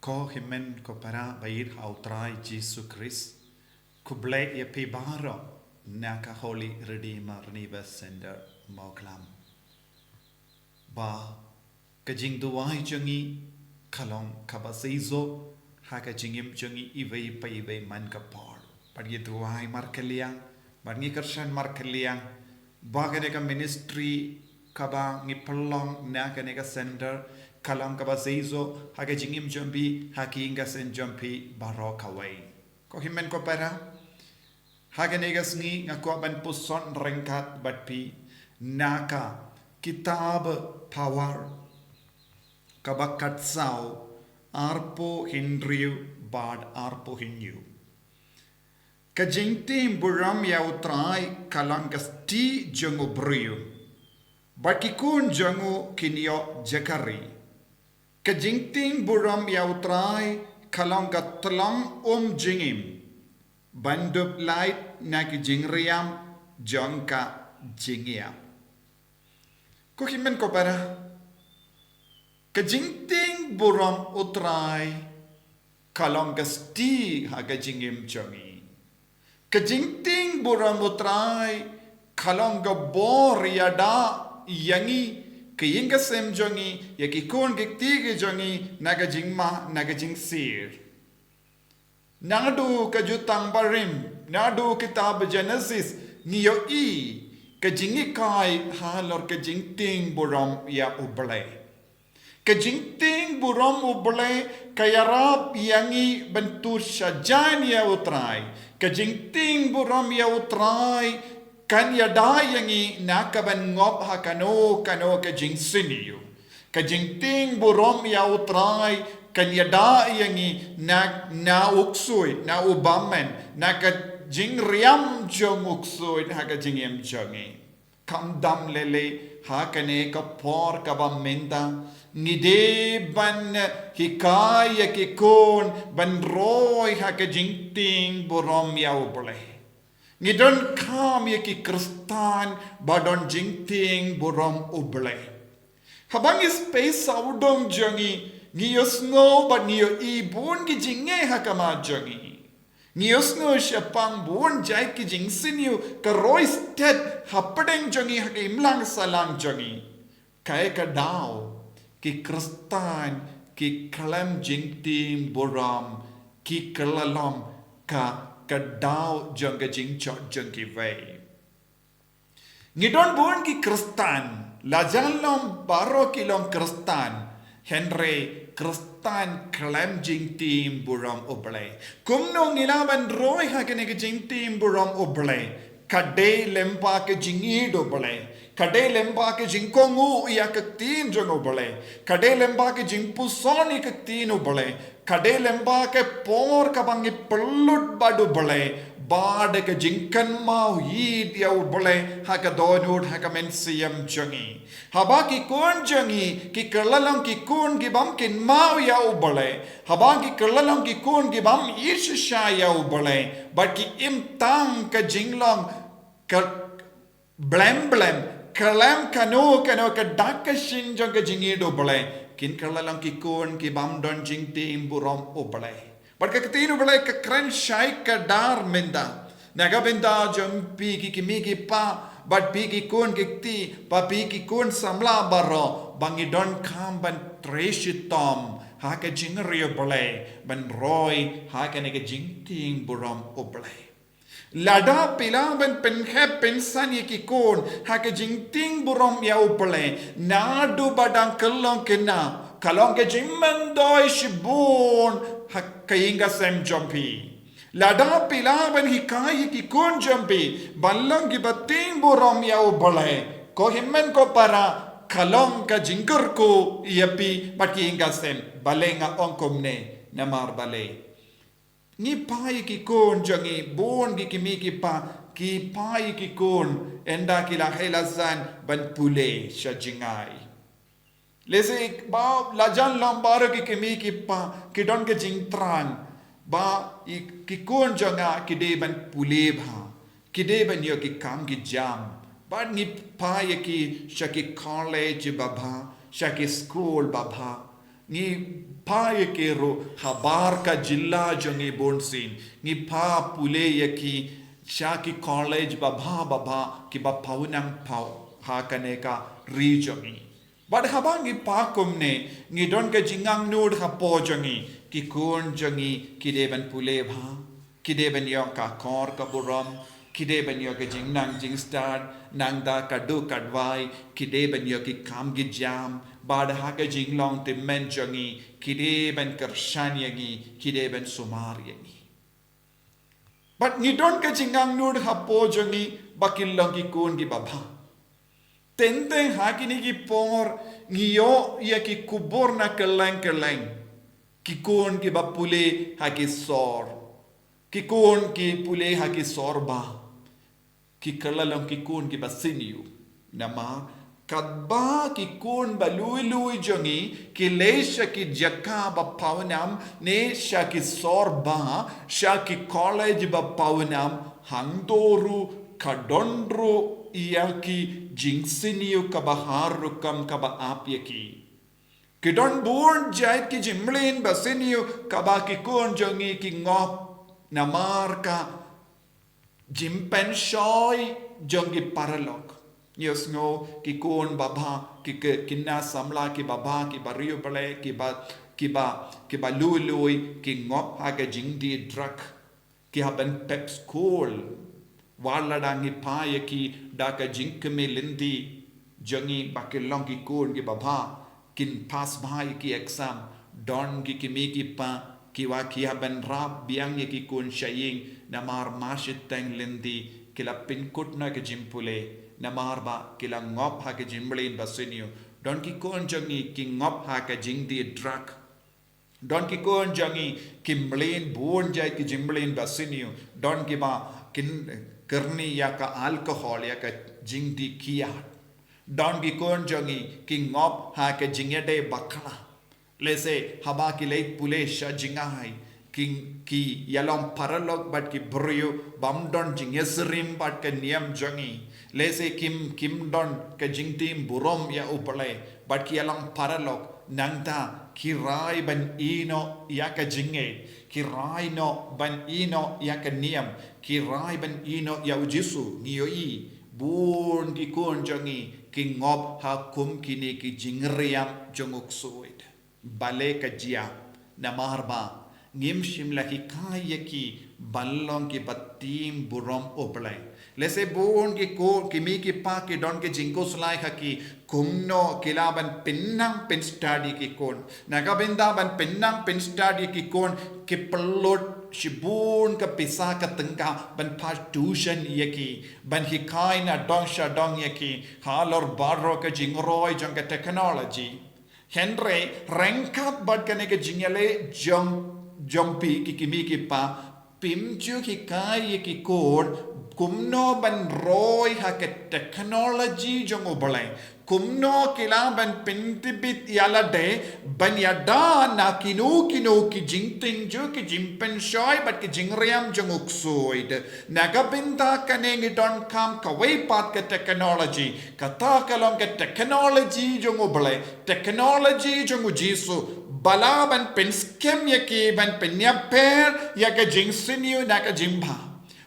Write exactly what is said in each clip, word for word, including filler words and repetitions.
Ko hynmen ko para ba ïeit ha u Trai Jisu Khrist, khublei ïa phi baroh na ka Holy Redeemer Revival Center Mawklam. Ba ka jingduwai jong ngi ka long kaba shisha ha ka jingim jong ngi iwei pa iwei man ka por. Bad ngi duwai markylliang, bad ngi kyrshan markylliang ba kane ka ministry kaba ngi pynlong na kane ka center ka long kaba shisha ha ka jingim jong phi, ha ki ïing ki sem jong phi baroh kawei. Ko hynmen ko para, ha kane ka sngi nga kwah ban puson ryngkat bad phi na ka kitab Power, kaba khatsaw, arphew hynriew bad arphew hynñiew. Ka jingtieng burom ïa u Trai ka long ka sti jong u briew, bad ki khun jong u kin ïoh jaka ri. Ka jingtieng burom ïa u Trai ka long ka tyllong um jingim, ban dup lait na ki jingriam jong ka jingïap. Ko hynmen ko para, ka jingtieng burom u Trai ka long ka sti ha ka jingim jong ngi. Ka jingtieng burom u Trai ka long ka bor ïada ïa ngi, ka ïing ka sem jong ngi, ïa ki khun ki kti ki jong ngi, na ka jingma, na ka jingsir. Naduh ka Jutang Barim, naduh kitab Genesis, ngi ïohi ka jinghikai halor ka jingtieng burom ïa u Blei. Ka jingtieng burom u Blei ka ïarap ïa ngi ban tip shajan ïa u Trai. Ka jingtieng burom ïa u Trai kan ïada ïa ngi na ka ban ngop ha kano kano ka jingsniew. Ka jingtieng burom ïa u Trai kan ïada ïa ngi na, na u ksuid, na u bymman, na ka jingriam jong u ksuid ha ka jingim jong ngi. Khamtam lei lei ha kane ka por kaba mynta, ngi dei ban hikai ïa ki khun ban roi ha ka jingtieng burom ïa u Blei. Ngi donkam ïa ki Khristan ba don jingtieng burom u Blei. Haba ngi peit sawdong jong ngi, ngi ïohsngew bad ngi ïohi bun ki jingeh ha khmat jong ngi. Ngi ïohsngew shaphang bun jait ki jingsniew ka roi stet hapdeng jong ngi ha ka imlang sahlang jong ngi. Kaei ka daw, ki Khristan ki khlem jingtieng burom, ki kylla long ka, ka daw jong ka jingshit jong kiwei. Ngi don bun ki Khristan, la jan long baroh ki long Khristan, hynrei Khristan khlem jingtieng burom u Blei. Kumno ngi lah ban roi ha kane ka jingtieng burom u Blei? Ka dei lyngba ka jingïeit u Blei. Ka dei lyngba ka jingkohnguh ïa ka ktien jong u Blei. Ka dei lyngba ka jingpuson ïa ka ktien u Blei. Ka dei lyngba ka por kaba ngi pynlut bad u Blei, bad ka jingkynmaw ïeit ïa u Blei ha ka dohnud ha ka mynsiem jong ngi. Haba ki khun jong ngi ki kylla long ki khun ki bym kynmaw ïa u Blei, haba ki kylla long ki khun ki bym ïeit shisha ïa u Blei, bad ki im tang ka jinglong ka blem blem, khlem kano kano ka dak ka shin jong ka jingïeit u Blei, kin kylla long ki khun ki bym don jingtieng burom u Blei. Bad ka ktien u Blei ka kren shai kdar mynta. Na ka bynta jong phi ki kmie ki kpa, bad phi ki khun ki kti, bad phi ki khun samla baroh, ba ngi donkam ban trei shitom ha ka jingriewblei, ban roi ha kane ka jingtieng burom u Blei. Lada phi lah ban pynheh pynsan ïa ki khun ha ka jingtieng burom ïa u Blei, naduh ba dang khyllung khynnah, ka long ka jingmyntoi shibun ha ka ïing ka sem jong phi. Lada phi lah ban hikai ïa ki khun jong phi ban long kiba tieng burom ïa u Blei, ko hynmen ko para, ka long ka jingkyrkhu ïa phi bad ki ïing ka sem. Balei nga ong kumne? Namar balei? Ngi phah ïa ki khun jong ngi, bun ki kmie ki kpa ki phah ïa ki khun ynda ki la heh la san ban pule sha jngai. Lehse ba la jan long baroh ki kmie ki kpa ki don ka jingthrang ba ïa ki khun jong nga ki dei ban pule bha, ki dei ban ïoh ki kam ki jam. Bad ngi phah ïa ki sha ki college babha, sha ki skul babha. Ngi pha ïa ki ruh habar ka jylla jong ngi bun sien. Ngi pha pule ïa ki sha ki college babha babha kiba pawnang paw ha kane ka ri jong ngi. Bad haba ngi pha kumne, ngi don ka jingangnud hapoh jong ngi, ki khun jong ngi ki dei ban pule bha, ki dei ban ïoh ka kor ka burom, ki dei ban ïoh ka jingnang jingstad, nangta ka duk ka dwai, ki dei ban ïoh ki kam ki jam, bad ha ka jinglong tymmen jong ngi, ki dei ban kyrshan ïa ngi, ki dei ban sumar ïa ngi. Bad ngi don ka jingangnud hapoh jong ngi ba kin long ki khun kiba bha. Teng teng ha kine ki por ngi ïoh ïa ki khubor na kylleng kylleng. Ki khun kiba pule ha ki sor. Ki khun ki pule ha ki sor bha. Ki kylla long ki khun kiba sniew. Namar katba ki khun ba lui lui jong ngi ki leit sha ki jaka ba pawnam ne sha ki sor bha, sha ki college ba pawnam, hangto ruh ka don ruh ïa ki jingsniew kaba har rukom kaba ap ïa ki. Ki don bun jait ki jingmlien ba sniew kaba ki khun jong ngi ki ngop namar ka jingpynshoi jong ki paralok. Ngi ïohsngew ki khun babha, ki, ki khynnah samla kiba bha, kiba riewblei, kiba, kiba, kiba lui lui, ki ngop ha ka jingdie drug. Ki hap ban pep skul. Wat lada ngi pha ïa ki da ka jingkmie lynti jong ngi ba ki long ki khun kiba bha, kin pass bha ïa ki exam. Don ki kmie ki kpa kiwa ki hap ban rap biang ïa ki khun sha ïing namar mar shiteng lynti ki la pynkut na ka jingpule namar ba ki la ngop ha ka jingmlien ba sniew. Don ki khun jong ngi ki ngop ha ka jingdie drug. Don ki khun jong ngi ki mlien bun jait ki jingmlien ba sniew. Don kiba kin kyrni ïa ka alcohol, ïa ka jingdie kiad. Don ki khun jong ngi ki ngop ha ka jingïadei bakla. Lehse haba ki leit pule sha jngai, ki, ki ïalong paralok bad ki briew bym don jingïasyriem bad ka niam jong ngi. Lehse kim, kim don ka jingtim burom ïa U Blei bad ki ïalong paralok, nangta ki rai ban ïehnoh ïa ka jingngeit, ki rai noh ban ïehnoh ïa ka niam, ki rai ban ïehnoh ïa U Jisu. Ngi ïohi bun ki khun jong ngi ki ngop ha kum kine ki jingriam jong u ksuid. Balei ka jia? Namar ba ngim shym la hikai ïa ki ban long kiba tim burom U Blei. Lehse bun ki khun, ki kmie ki kpa ki don ki jingkhuslai ha ki, kumno ki lah ban pynnang pynstad ïa ki khun. Na ka bynta ban pynnang pynstad ïa ki khun, ki pynlut shibun ka pisa ka tyngka ban phah tuition ïa ki, ban hikai na dong sha dong ïa ki halor baroh ka jingroi jong ka technology. Hynrei ryngkat bad kane ka jingïaleh jong, jong phi ki kmie ki kpa, phim ju hikai ïa ki khun kumno ban roi ha ka technology jong U Blei, kumno ki lah ban pyntbit ïa lade ban ïada na kino kino ki jingtynjuh, ki jingpynshoi bad ki jingriam jong u ksuid. Na ka bynta kane ngi donkam kawei pat ka technology, kata ka long ka technology jong U Blei, technology jong U Jisu, ba lah ban pynskhem ïa ki, ban pynïapher ïa ka jingsniew na ka jingbha,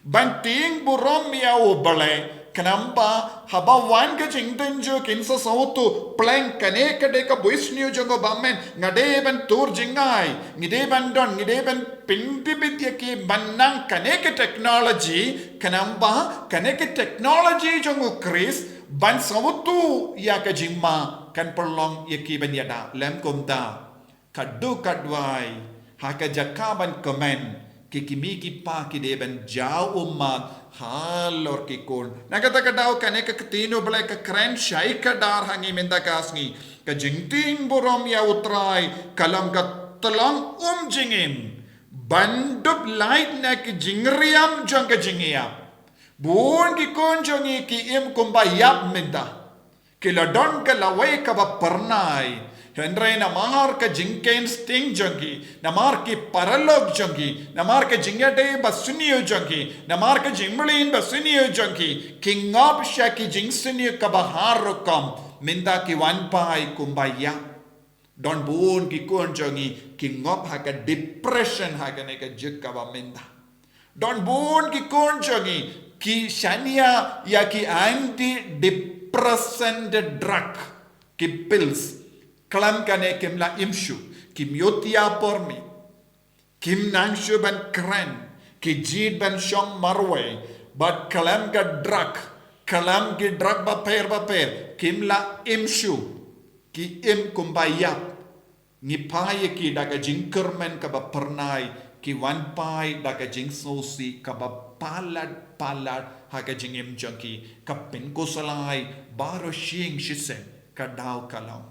ban tieng burom ïa U Blei. Khnang ba haba wan ka jingtynjuh kin sa sngewthuh, pleng, kane ka dei ka bunsniew jong U Blei, nga dei ban tur jngai, ngi dei ban don, ngi dei ban pyntbit ïa ki ban nang kane ka technology. Khnang ba kane ka technology jong U Khrist ban sngewthuh ïa ka jingma, kan pynlong ïa ki ban ïada. Lym kumta, ka duk ka dwai, ha ka jaka ban kmen, ki kmie ki kpa ki dei ban jaw ummat halor ki khun. Na kata ka daw kane ka Ktien U Blei ka kren shai kdar ha ngi mynta ka sngi. Ka jingtieng burom ïa U Trai ka long ka tyllong um jingim ban dup lait na ki jingriam jong ka jingïap. Bun ki khun jong ngi ki im kumba ïap mynta. Ki la don ka lawei kaba phyrnai. Hynrei namar ka jingkheiñ sting jong ki, namar ki paralok jong ki, namar ka jingïadei basniew jong ki, namar ka jingmlien basniew jong ki, ki ngop sha ki jingsniew kaba har rukom, mynta ki wan pai kumba ïap. Don bun ki khun jong ngi ki ngop ha ka depression ha kane ka juk kaba mynta. Don bun ki khun jong ngi ki shaniah ïa ki antidepressant drug, ki pills. Khlem kane kim lah im shuh, kim ïoh ïa por mih. Kim nang shuh ban kren, ki jied ban shong marwei, bad khlem ka drug, khlem ki drug bapher bapher, kim lah im shuh, ki im kumba ïap. Ngi phai ïa ki da ka jingkyrmen kaba phyrnai, ki wan phai da ka jingsngewsih kaba palat palat ha ka jingim jong ki, ka pynkhuslai baroh shi ïing shi sem, ka daw ka long.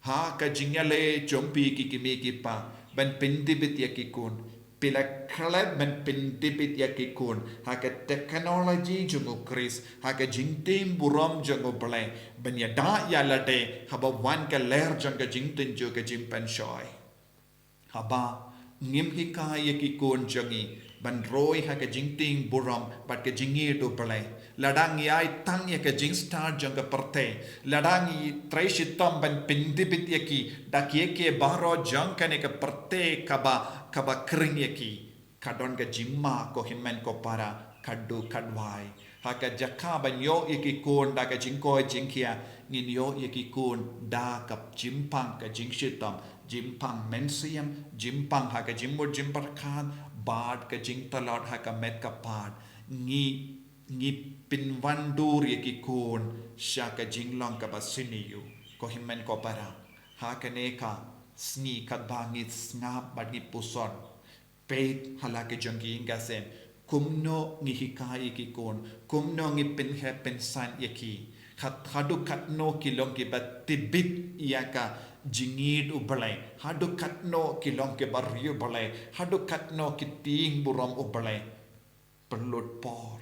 Ha ka jingïaleh jong phi ki kmie ki kpa ban pyntbit ïa ki khun, phi la klet ban pyntbit ïa ki khun ha ka technology jong U Khrist, ha ka jingtieng burom jong U Blei, ban ïada ïa lade haba wan ka lyer jong ka jingtynjuh, ka jingpynshoi. Haba ngim hikai ïa ki khun jong ngi ban roi ha ka jingtieng burom bad ka jingïeit U Blei, lada ngi ai tang ïa ka jingstad jong ka pyrthei, lada ngi trei shitom ban pyntbit ïa ki da kiei kiei baroh jong kane ka pyrthei kaba, kaba khring ïa ki, ka don ka jingma, ko hynmen ko para, khadduh khatwai. Ha ka jaka ban ïoh ïa ki khun da ka jingkoit jingkhiah, ngin ïoh ïa ki khun da ka jingpang ka jingshitom, jingpang mynsiem, jingpang ha ka jingmut jingpyrkhat, bad ka jingtlot ha ka met ka phad. Ngi, ngi pynwandur ïa ki khun sha ka jinglong kaba sniew, ko hynmen ko para. Ha kane ka sngi katba ngi sngap bad ngi puson, peit ha la ki jong ki ïing ki sem, kumno ngi hikai ïa ki khun, kumno ngi pynheh pynsan ïa ki. Khat, haduh katno ki long kiba tbit ïa ka jingïeit U Blei, haduh katno ki long kiba riewblei, haduh katno ki tieng burom U Blei. Pynlut por.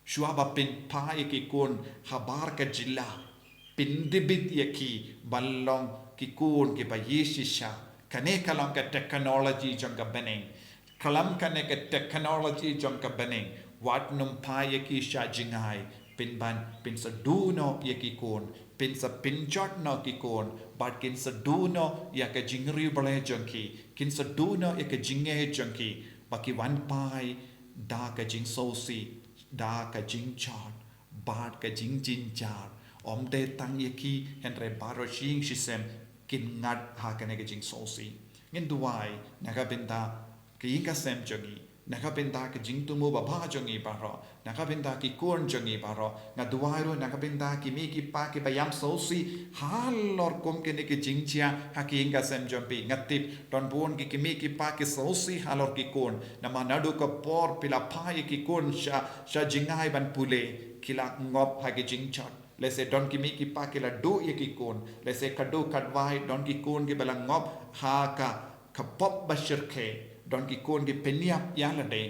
Shuwa ba pynphah ïa ki khun habar ka jylla, pyntbit ïa ki ban long ki khun kiba ïeit shisha. Kane ka long ka technology jong ka bneng. Khlem kane ka technology jong ka bneng, wat nym phah ïa ki sha jngai, pynban pynsaduh noh ïa ki khun, pynsa pynjot noh ki khun, bad kin saduh noh ïa ka jingriewblei jong ki, kin saduh noh ïa ka jingngeit jong ki, ba ki wan phai da ka jingsngewsih, da ka jingjot, bad ka jingjynjar. Ym dei tang ïa ki, hynrei baroh shi ïing shi sem kin ngat ha kane ka jingsngewsih. Ngin duwai na ka bynta ki ïing ki sem jong ngi, na ka bynta ka jingthmu babha jong ngi baroh, na ka bynta ki khun jong ngi baroh. Nga duwai ruh na ka bynta ki kmie ki kpa kiba ïam sngewsih halor kum kine ki jingjia ha ki ïing ki sem jong phi. Nga tip don bun ki kmie ki kpa ki sngewsih halor ki khun. Namar naduh ka por phi la phah ïa ki khun sha, sha jngai ban pule, ki la ngop ha ki jingjot. Lehse don ki kmie ki kpa ki la duh ïa ki khun. Lehse khadduh khatwai don ki khun kiba la ngop ha ka, ka pop ba shyrkhei. Don ki khun ki pynïap ïa lade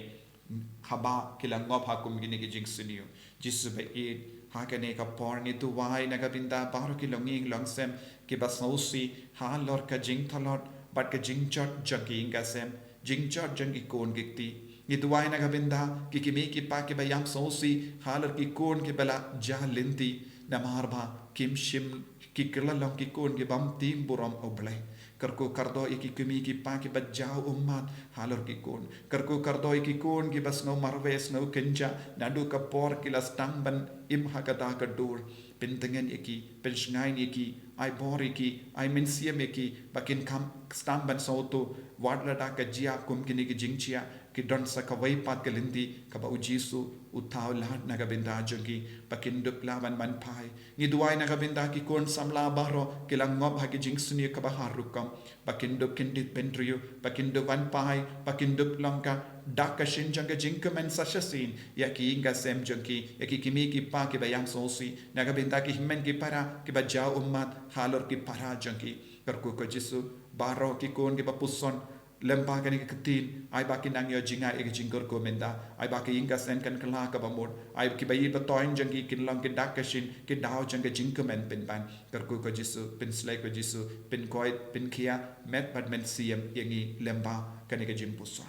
haba ki la ngop ha kum kine ki jingsniew. Jisu ba ïeit, ha kane ka por ngi duwai na ka bynta baroh ki longïing longsem kiba sngewsih halor ka jingtlot bad ka jingjot jong ki ïing ki sem, jingjot jong ki khun ki kti. Ngi duwai na ka bynta ki kmie ki kpa kiba ïam sngewsih halor ki khun kiba la jah lynti, namar ba kim shym, ki kylla long ki khun ki bym tieng burom, O Blei. Kyrkhu kyrdoh ïa ki kmie ki kpa kiba jaw ummat halor ki khun. Kyrkhu kyrdoh ïa ki khun kiba sngew marwei, sngew kynjah naduh ka por ki la sdang ban im ha kata ka dur. Pyntngen ïa ki, pynshngaiñ ïa ki, ai bor ïa ki, ai mynsiem ïa ki, ba kin kham sdang ban sngewthuh wat lada ka jia kum kine ki jingjia, ki don sa kawei pat ka lynti kaba U Jisu u thaw lad na ka bynta jong ki, ba kin dup lah ban wan phai. Ngi duwai na ka bynta ki khun samla baroh ki la ngop ha ki jingsniew kaba har rukom, ba kin dup kyndit bynriew, ba kin dup wan phai, ba kin dup long ka dak ka shin jong ka jingkmen sa shisien ïa ki ïing ki sem jong ki, ïa ki kmie ki kpa kiba ïam sngewsih, na ka bynta ki hynmen ki para kiba jaw ummat halor ki para jong ki. Kyrkhu ko Jisu, baroh ki khun kiba puson lyngba kane ka ktien, ai ba kin nang ïoh jngai ïa ka jingkyrkhu mynta, ai ba ki ïing ki sem kan kylla kaba mut, ai kiba ïeit ba thoiñ jong ki kin long ki dak ka shin, ki daw jong ka jingkmen pynban. Kyrkhu ko Jisu, pynsleh ko Jisu, pynkoit, pynkhiah met bad mynsiem ïa ngi lyngba kane ka jingpuson.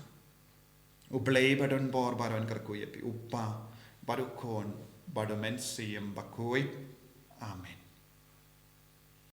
U Blei ba don bor baroh un kyrkhu ïa phi, U Kpa bad U Khun bad U Mynsiem Bakhuid. Amen.